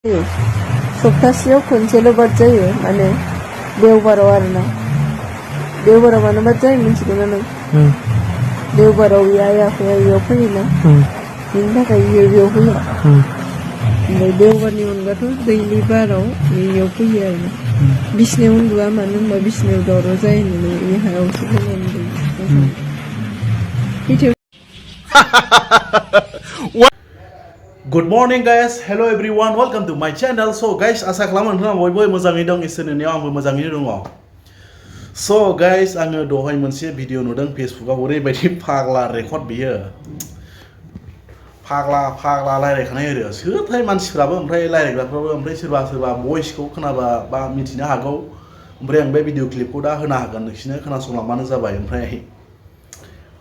सप्तासेयाव खनसेल' बाद जायो माने देवबाराव आरोना देवबाराव मानो बाद जायो मिथिगौना नों देवबाराव आइ आफाया बेयाव फैयोना बिनि थाखाय बेयाव फैया ओमफ्राय देवबारनि अनगाथ' दैलि बाराव बेयाव फैयो आरोना बिसिनायाव उन्दुआ मानो होनबा बिसिनायाव दावराव जायो होननानै बे हायावसो फैनानै Good morning guys, hello everyone, welcome to my channel. So guys, asa खालामो नोंथाङा बयबो मोजाङै दं इसोरनि अननायाव आंबो मोजाङैनो दङ. So guys, आङो दहाय मोनसे भिडिअ नुदों फेसबुकाव ओरैबायदि फाग्ला रेकर्ड बियो फाग्ला रायलायखानाय आरो सोरथाय मानसिफ्राबो ओमफ्राय रायलायग्राफ्राबो ओमफ्राय सोरबा भइसखौ खोनाबा बा मिथिनो हागौ ओमफ्राय आं बे भिडिअ क्लिपखौ दा होनो हागोन नोंसिनो खोनासंलांबानो जाबाय ओमफ्राय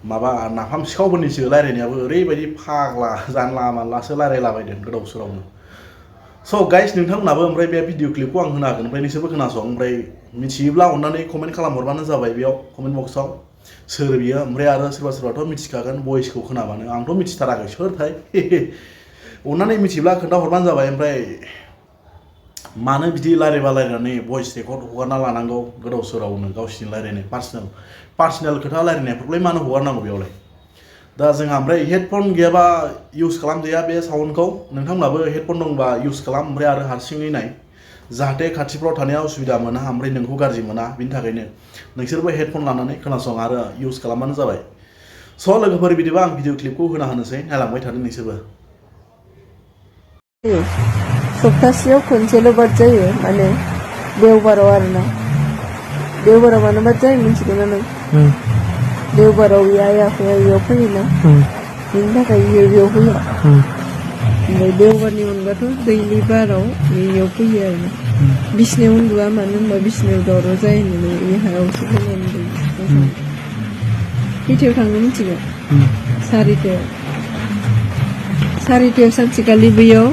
माबा नाफाम सिखावफोरनिसो रायलायनायाबो ओरैबायदि फाग्ला जानला मानलासो रायलायलाबायदों गोदाव सोरावनो. स' गाइस नोंथांमोनाबो ओमफ्राय बे भिडिअ क्लिपखौ आं होनो हागोन ओमफ्राय नोंसोरबो खोनासं ओमफ्राय मिथियोब्ला अननानै कमेन्ट खालामहरबानो जाबाय बेयाव कमेन्ट बक्सआव सोर बियो ओमफ्राय आरो सोरबाथ' मिथिखागोन भइसखौ खोनाबानो आंथ' मिथिथाराखै सोरथाय अननानै मिथिब्ला खोन्थाहरबानो जाबाय ओमफ्राय मानो बिदि रायलायनानै भइस रेकर्ड हगारना लानांगौ गोदाव सोरावनो गावसिनि रायलायनाय पार्सनेल खोथा रायलायनायफोरखौलाय मानो हगारनांगौ बेयावलाय दा जोंहा ओमफ्राय हेडफन गैयाबा इउज खालामजाया बे साउन्डखौ नोंथांमोनाबो हेडफन दंबा इउज खालाम ओमफ्राय आरो हारसिङै नाय जाहाथे खाथिफ्राव थानाया उसुबिदा मोना ओमफ्राय नोंखौ गाज्रि मोना बिनि थाखायनो नोंसोरबो हेडफन लानानै खोनासं आरो इउज खालामबानो जाबाय. स' लोगोफोर बिदिबा आं भिडिअ क्लिपखौ होनोसै नायलांबाय थादो नोंसोरबो. सप्तासेयाव खनसेल' बाद जायो माने देवबाराव आरोना देवबाराव मानो बाद जायो मिथिगौना नों देवबाराव आइ आफाया बेयाव फैयोना बिनि थाखाय बेयाव फैया ओमफ्राय देवबारनि अनगाथ' दैलि बाराव बेयाव फैयो आरोना बिसिनायाव उन्दुआ मानो होनबा बिसिनायाव दावराव जायो होननानै बे हायावसो फैनानै खैथायाव थांनो मिथिगौ सारिथायाव सानसेखालि बैयाव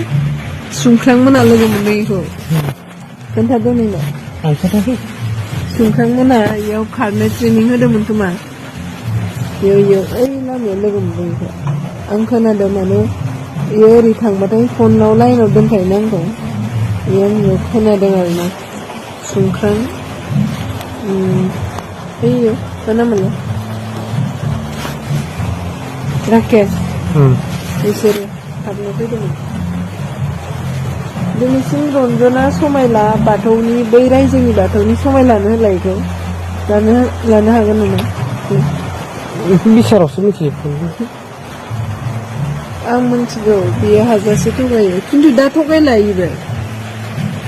सुंख्रांमोना लोगो मोनदों बेखौ खोन्थादों नोंनो सुंख्रांमोना बेयाव खारनो ट्रेनिं होदोंमोन खोमा बेयाव ओइ लामायाव लोगो मोनदों बेखौ आं खोनादों माने बेयो ओरै थांबाथाय फनाव लाइनाव दोनखायोना आंखौ बेयो आंनियाव खोनादों आरोना सुंख्रां बैयो मा नाममोनलाय राकेश बिसोरो खारनो फैदोंमोन. दिनैसिम रन्जना समायला बाथौनि बै रायजोनि बाथौनि समायलानो होलायखौ लानो हागोन नामा बिसारावसो मिथियो आं मिथिगौ बियो हाजासे थगायो खिन्थु दा थगायला इबो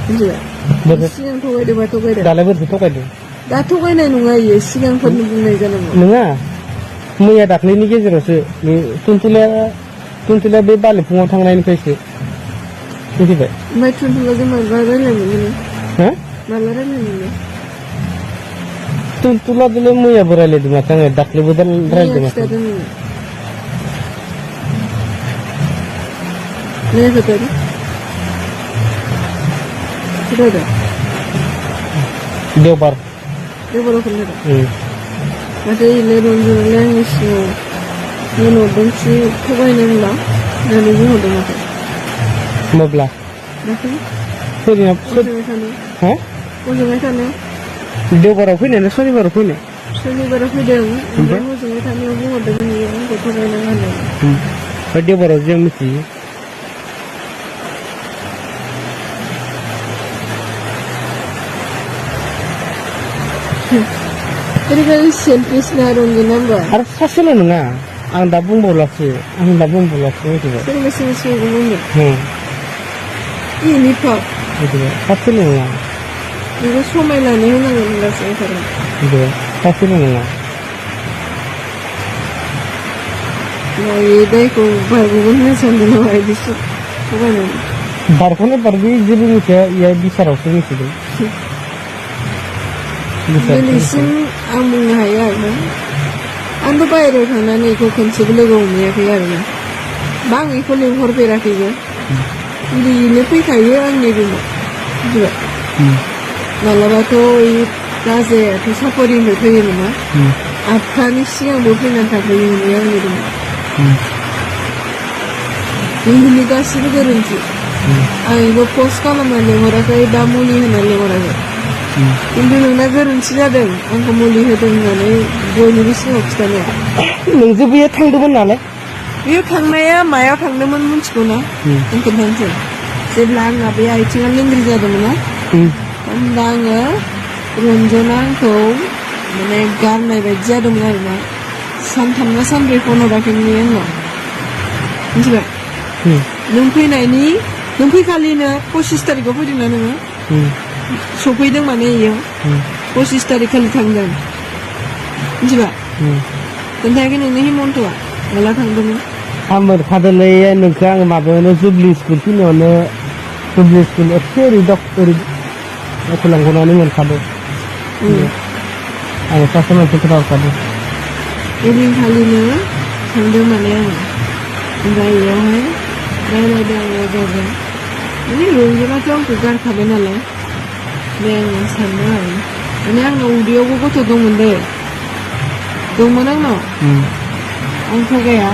मिथिबाय सिगां थगायदोंबा थगायदों दालाय बोरैथो थगायदों दा थगायनाय नङा इयो सिगांफोरनो बुंनाय जानांगौ नङा मैया दाख्लैनि गेजेरावसो टुनटुलिया बे बालिफुङाव थांनायनिफ्रायसो मिथिबाय ओमफ्राय टुनटुलाजों माला रायलायनो मोनो माला रायलायनो मोनो टुनटुलाजोंलाय मैयाबो रायलायदों माथो आङो दाख्लैबो रायलायदों माथो देवबाराव खोन्थादों नाथाय इलाय रन्जनालाय आंनि सिगाङाव बुंहरदोंसो थगायनो होनला होननानै बुंहरदों माथो माब्ला हजोंहाय थानायाव देवबाराव फैनाय ना शनिबाराव फैनाय फैदों ओमफ्राय हजोंहाय थानायाव बुंहरदोंमोन इयो आंखौ थगायनाङा होननानै ओमफ्राय देवबाराव जों मिथियो ओरैबायदि सेल्फिस ना रन्जना होमबा आरो सासेल' नङा आं दा बुंबावलासो मिथिबाय सोरबा बुंदों इनि फाव सासेल' नङा बेखौ समायनानै होनांगोन होनब्लासो ओंखारगोन सासेल' नङा दायखौ बारग'गोन होनना सानदों नामा बिदिसो थगायनानै बारग'नाय जेबो मिथिया बिसारावसो मिथिदों दिनैसिम आं बुंनो हायो आरोना आंथ' बाहेरायाव थांनानै बेखौ खनसेबो लोगो हमहैयाखै आरोना बा आं बेखौ लिंहरफेराखैबो बिदिनो फैखायो आंनि रुमाव मिथिबाय मालाबाथ' राजायाथ' साफारिनिफ्राय फैयोमोन ना 8थानि सिगांबो फैनानै थाफैयोमोन आंनि रुमाव बेनि गासिबो गोरोन्थि आं इखौ पस्ट खालामना लिंहराखै दा मुलि होना लिंहराखै खिन्थु नोंना गोरोन्थि जादों आंखौ मुलि होदों होननानै बयनिबो सिगाङाव खिथानाया नोंजों बेयो थांदोंमोन नालाय बेयो थांनाया मायाव थांदोंमोन मिथिगौ ना आं खोन्थानोसै जेब्ला आंना बे आथिङा लेंग्रि जादोंमोन ना होमब्ला आङो रन्जना आंखौ माने गारनाय बायदि जादोंमोन आरोना सानथाम ना सानब्रै फन हराखैमोन आंनाव मिथिबाय नों फैखालिनो 25 तारिखआव फैदोंना नोङो सफैदों माने इयाव 25 तारिख खालि थांदों मिथिबाय खोन्थायाखै नोंनो हिमन्तआ माला थांदोंमोन आं मोनखादोंलै नोंखौ आं माबायावनो जुबलि स्कुल फैनायावनो जुबलि स्कुल एसे ओरै लांगनानै मोनखादों आं सासे मानसि खोथाहरखादों ओइदिनखालिनो थांदों माने आङो ओमफ्राय इयावहाय रायज्लायदों आङो गावजों माने रन्जनाथ' आंखौ गारखाबाय नालाय ओमफ्राय आङो सानदों आरो माने आंनाव उदैयावबो गथ' दंमोन आंनाव आं थगाया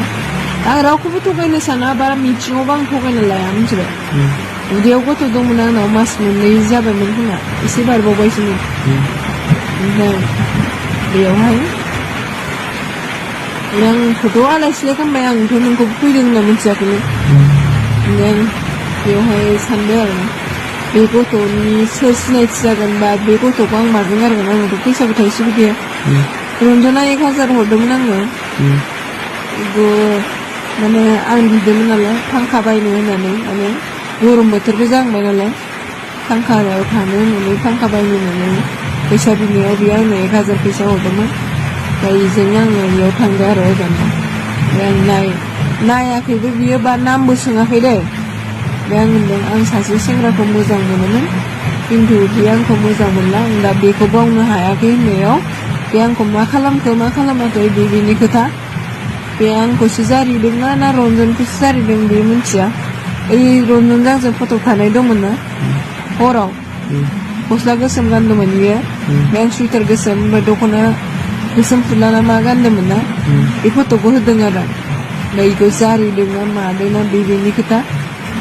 आं रावखौबो थगायनो साना बारा मिथिङावबो आं थगायनो लाया मिथिबाय उदैयाव गथ' दंमोन आंनाव मास मोननै जाबायमोन खोमा एसे बारबावबायसोमोन ओमफ्राय बेयावहाय आंखौथ' आलाय सिलाय खालामबाय आंथ' नोंखौ फैदों होनना मिथियाखैमोन ओमफ्राय बेवहाय सानदों आरो बे गथ'नि सोर सिनायथि जागोन बा बे गथ'खौ आं माजों गारगोन आंनावथ' फैसाबो थाइसेबो गैया रन्जना 1000 हरदोंमोन आंनो माने आं बिदोंमोन नालाय फांखा बायनो होननानै माने गरम बोथोरबो जाहांबाय नालाय फांखायाव थानो होननानै फांखा बायनो होननानै फैसा बिनायाव बियो आंनो 1000 फैसा हरदोंमोन ओमफ्राय बेजोंनो आङो बेयाव थांदों आरो ओजोंनो ओमफ्राय आं नायाखैबो बियो बा नामबो सोङाखै दे ओमफ्राय आं होनदों आं सासे सेंग्राखौ मोजां मोनोमोन खिन्थु बे आंखौ मोजां मोनला आं दा बेखौ बावनो हायाखै होननायाव बे आंखौ मा खालामखो मा खालामाखै बेनि खोथा बे आंखौसो जारिदोंना ना रन्जनखौसो जारिदों बे मिथिया ओइ रन्जनजों आंजों फट' थानाय दंमोन ना हराव गस्ला गोसोम गानदोंमोन बियो ओमफ्राय आं सुइटार गोसोम ओमफ्राय दख'ना गोसोम फुला ना मा गानदोंमोन ना बे फट'खौ होदों आरो ओमफ्राय बेखौ जारिदों ना मादों ना बेनि खोथा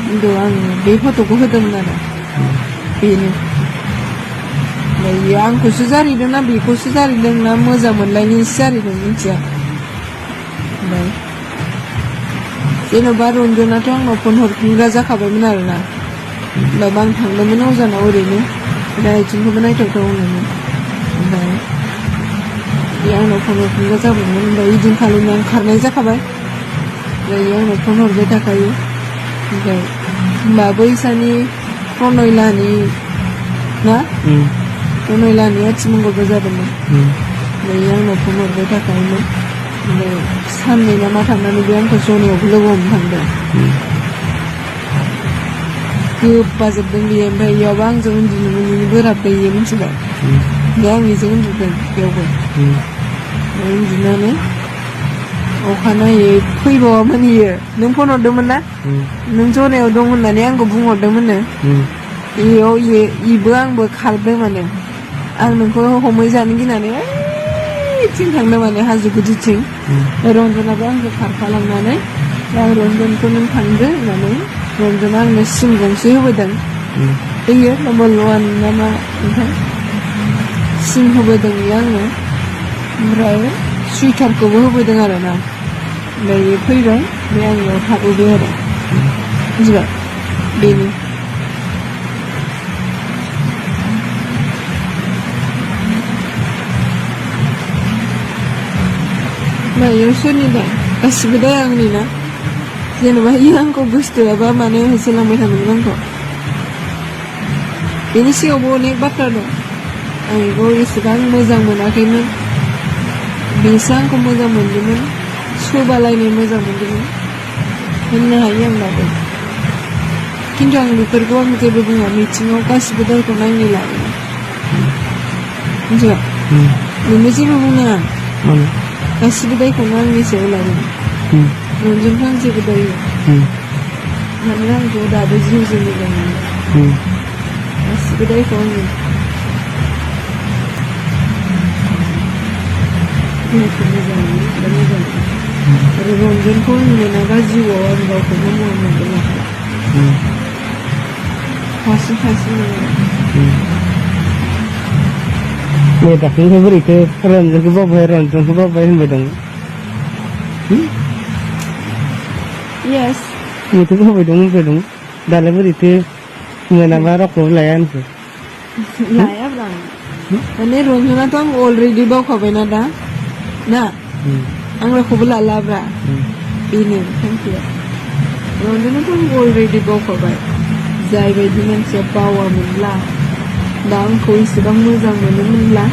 खिन्थु आं बे फट'खौ होदोंमोन आरो बेनो ओमफ्राय बियो आंखौसो जारिदों ना बेखौसो जारिदों ना मोजां मोनलायनायसो जारिदों मिथिया ओमफ्राय जेन'बा रन्जनाथ' आंनाव फन हरफिनग्रा जाखाबायमोन आरोना होमबाबो आं थांदोंमोन अजानाव ओरैनो दा आथिंखौबो नायथावथाव होननानै ओमफ्राय बे आंनाव फन हरफिनग्रा जाबायमोन ओमफ्राय ओइदिनखालिनो आं खारनाय जाखाबाय ओमफ्राय आंनाव फन हरबाय थाखायो ओमफ्राय होमबा बैसानि प्रनयलानि ना प्रनयलानि आथिमंगलबो जादोंमोन ओमफ्राय आंनाव फन हरबाय थाखायोमोन ओमफ्राय साननै ना मा थांनानै बे आंखौ जनायावबो लोगो हमनो थांदों गोबाजोबदों बियो ओमफ्राय बेयावबो आंजों उन्दुनो मोनैनि बोराबदों बियो मिथिबाय ओमफ्राय आं बेजों उन्दुदों बेयावबो उन्दुनानै अखानायै फैबावामोन इयो नों फन हरदोंमोन ना नों जनायाव दं होननानै आंखौ बुंहरदोंमोननो इयाव इबो आंबो खारदों माने आं नोंखौ हमै जानो गिनानै ओइथिं थांदों माने हाजो गुदिथिं रन्जनाबो आंखौ खारफालांनानै आं रन्जनखौ नों थांदो होननानै रन्जना आंनो सिम गंसे होबोदों होयो नम्बर 1 ना मा ओमफ्राय सिम होबोदों बियो आंनो ओमफ्राय सुइटारखौबो होबोदों आरो ना ओमफ्राय बियो फैबाय ओमफ्राय आंनियाव थाबोबाय आरो मिथिबाय बेनो इयाव सोरनि दा गासिबो दा आंनि ना जेनेबा इयो आंखौ गोसथोआबा मानो होसोलांबाय थादोंमोन आंखौ बेनि सिगाङावबो अनेक बाथ्रा दं आं बेखौ एसेबां मोजां मोनाखैमोन बेसो आंखौ मोजां मोनदोंमोन सोबालायनो मोजां मोनदोंमोन होननो हायो आं दाबो खिन्थु आं बेफोरखौ आं जेबो बुङा मिथिङाव गासिबो दायखौ नायनो लायो मिथिबाय नोंबो जेबो बुंनाङा गासिबो दायखौनो आंनि सायाव लादों रन्जनखौ आं जेबो दाय मानोना आंखौ दाबो जिउजों मोजां मोनो गासिबो दायखौ आंनि मोजां मोनो आरो रन्जनखौ आं मोनाबा जिउआव आं गावखौनो मोजां मोनगोन हारसिं हारसिं नै दाख्लैहाय बोरैथो रन्जनखौ बावबाय होनबाय दं yes बेथ' बावबाय दं होनबाय दं दालाय बोरैथो मोनाबा रावखौबो लाया होनसै लायाब्रा माने रन्जनाथ' आं अलरेडि बावखाबायना दा ना आं रावखौबो लालाब्रा बेनो थांखिया रन्जनाथ' आं अलरेडि बावखाबाय जाय बायदि मानसिया बावामोनब्ला दा आंखौ इसेबां मोजां मोनोमोनब्ला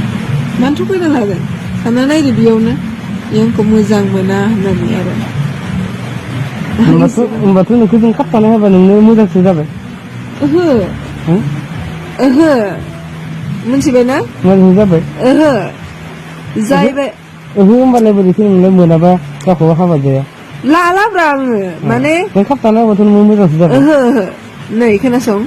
मानोथ' फैनो लागोन सानना नायदो बेयावनो आंखौ मोजां मोना होननानै आरो होमबाथ' नोंखौ जों खाबथाना होबा नोंनो मोजांसो जाबाय ओहो ओहो मिथिबायना मोजां जाबाय ओहो जाहैबाय ओहो होमबालाय बोरैथो नोंलाय मोनाबा रावखौबो हाबा जाया लालाब्रा आङो माने नों खाबथाना होबाथ' नोंनो मोजांसो जाबाय ओहो ओहो नै खोनासं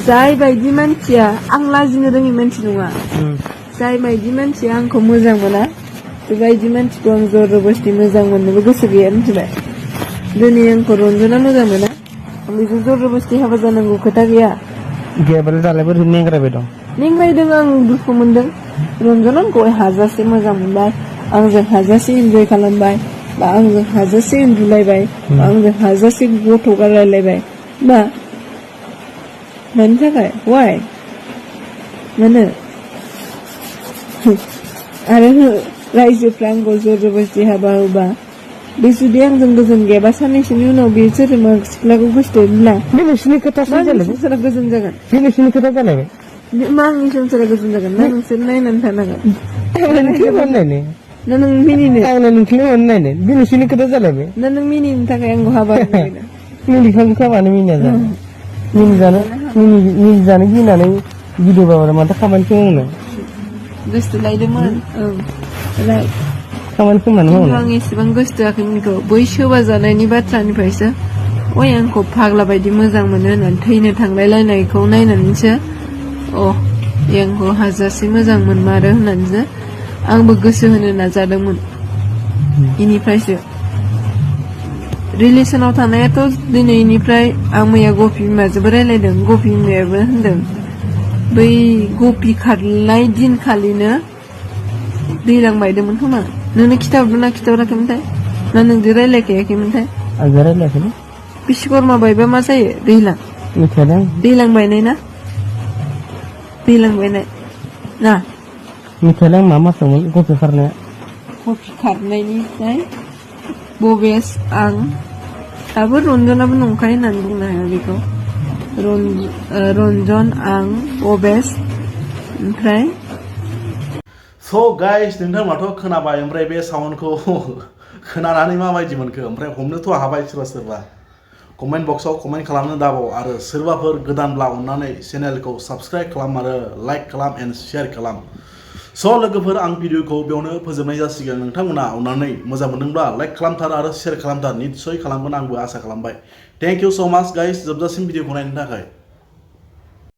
जाय बायदि मानसिया आं लाजिनो रोङि मानसि नङा जाय बायदि मानसिया आंखौ मोजां मोना बेबायदि मानसिखौ आं जबरदस्ति मोजां मोननोबो गोसो गैया मिथिबाय दिनै आंखौ रन्जना मोजां मोना आं बेजों जबरदस्ति हाबा जानांगौ खोथा गैया गैयाबालाय दालाय बोरै नेंग्रायबाय दं नेंग्रायदों आं दुखु मोनदों रन्जना आंखौ हाजासे मोजां मोनबाय आंजों हाजासे इन्जय खालामबाय बा आंजों हाजासे उन्दुलायबाय बा आंजों हाजासे गथ' गारलायलायबाय बा मानि थाखाय वाय मानो आरो रायजोफ्रा आंखौ जबरदस्ति हाबा होबा बे जुदि आंजों गोजोन गैयाबा साननैसोनि उनाव बे सोरबा सिख्लाखौ गोसोथोब्ला बे नोंसिनि खोथासो जालायबाय संसारा गोजोन जागोन बे नोंसिनि खोथा जालायबाय मा आंनि संसारा गोजोन जागोन ना नोंसोर नायनानै थानांगोन नायनो ना नों मिनिनो आंनो नोंखौल' मानो नायनो बे नोंसिनि खोथा जालायबाय ना नों मिनिनो थाखाय आंखौ हाबा होनो मिनिखांखा मानो मिनिया जानो मिनिजानो गिनानै गिदोंबाबो माथो खामानिखौ मावनो गोसो लायदोंमोन राइट खामानिखौ मानो खिन्थु मावनो आं एसेबां गोसोआखैमोन बेखौ बै सोबा जानायनि बाथ्रानिफ्रायसो अय आंखौ फाग्ला बायदि मोजां मोनो होननानै थैनो थांलायलायनायखौ नायनानैसो आंखौ हाजासे मोजां मोनमारो होननानैसो आंबो गोसो होनो नाजादोंमोन इनिफ्रायसो रिलेसनाव थानायाथ' दिनैनिफ्राय आं मैया गफि बिमाजोंबो रायलायदों गफि बिमायाबो होनदों बै गफि खारनाय दिनखालिनो दैलां बायदोंमोन खोमा नोंनो खिथाहरदोंना खिथाहराखैमोनथाय ना नोंजों रायलायखायाखैमोनथाय आंजों रायलायाखैलै बिश्वकर्मा बायबा मा जायो मिथियादां दैलां बायनाय ना दैलां बायनाय ना मिथियादां मा मासावमोन गथ' खारनाया कफि खारनायनिफ्राय बबेस आं दाबो रन्जनाबो नंखाय होननानै बुंनो हाया बेखौ रन्जन आं बबेस ओमफ्राय स' गाइस नोंथांमोनाथ' खोनाबाय ओमफ्राय बे साउन्डखौ खोनानानै माबायदि मोनखो ओमफ्राय हमनोथ' हाबाय सोरबा सोरबा कमेन्ट बक्सआव कमेन्ट खालामनो दाबाव आरो सोरबाफोर गोदानब्ला अननानै चेनेलखौ साबस्क्राइब खालाम आरो लाइक खालाम एन्ड शेयार खालाम स' लोगोफोर आं भिडिअखौ बेयावनो फोजोबनाय जासिगोन नोंथांमोना अननानै मोजां मोनदोंब्ला लाइक खालामथार आरो शेयार खालामथार निस्सय खालामगोन आंबो आसा खालामबाय थेंक इउ स' माच गाइस जोबजासिम भिडिअखौ नायनो थाखाय